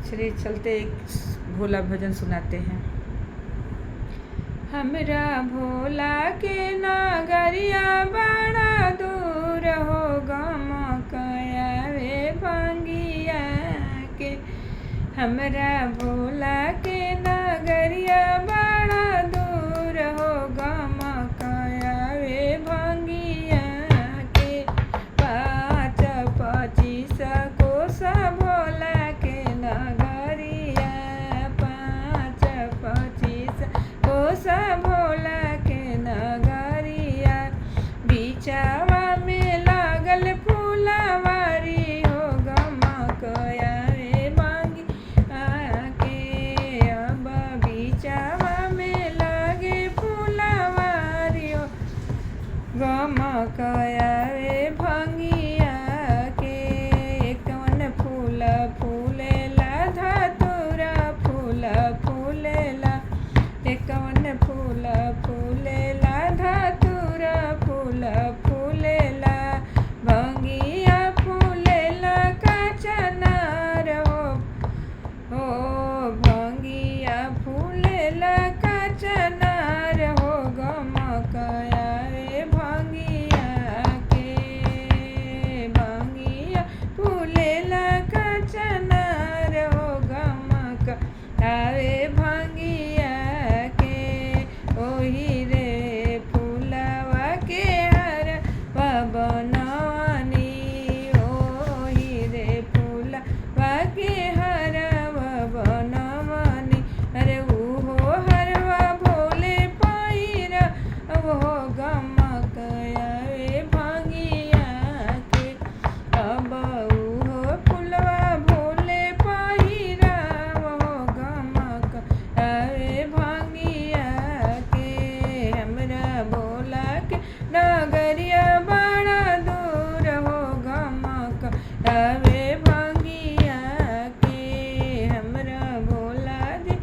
चलिए चलते एक भोला भजन सुनाते हैं। हमरा भोला के नगरिया बड़ा दूर हो, गमकयावे भंगिया के। हमरा भोला के नगरिया बड़ा दूर हो, गमकयावे भंगिया के। 5 25 कोस भोला के नगरिया, 5 25 कोस भोला के नगरिया। बिचावा में लागल फूलवारी हो, गमकयावे भंगिया के। अब बिचावा में लागे फूलवारी हो, गमकयावे भंगिया के। कवन फूल फूलेला धतूरा फूल फूलेला, कवन फूल फूलेला धतूरा फूल फूलेला। भंगिया फूलेला कचनार हो, भंगिया फूलेला कचनार हो, गमकयावे भंगिया के। भंगिया फूलेला कचनार हो, गमक आवे भंगिया के। ओही रे फूलवा के हर बनवनी, ओही रे फूलवा के हरवा बनवनी। अरे उहो हरवा भोले पहिरा वो, गमकयावे भंगिया के। अब उहो फुलवा भोले पहिरा वो, गमक आवे भंगिया के। हमरा भोला के नगरिया बड़ा दूर हो, गमक आवे भंगिया के। हमरा भोला जी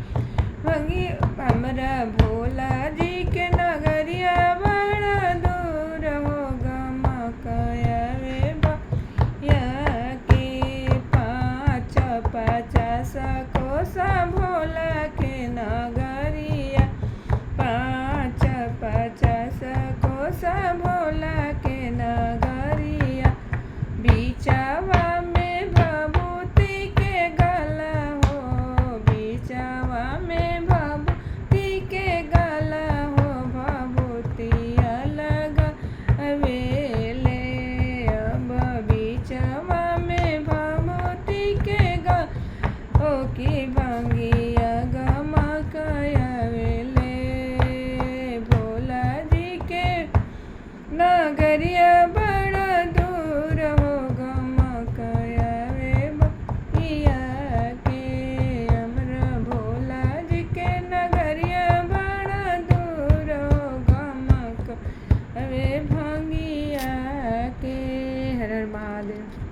भंगी, हमरा भोला जी के नगरिया बड़ा दूर हो, गमकयावे भंगिया के। 5 50 कोस भोला के नगरिया, 5 50 कोस भोला के नगरिया। बिचावा में भभूति के गला हो, बिचावा में भभूति के गला हो, भभूति अलग अवेले। अब बिचावा में भभूति के गला ओ की भंगिया।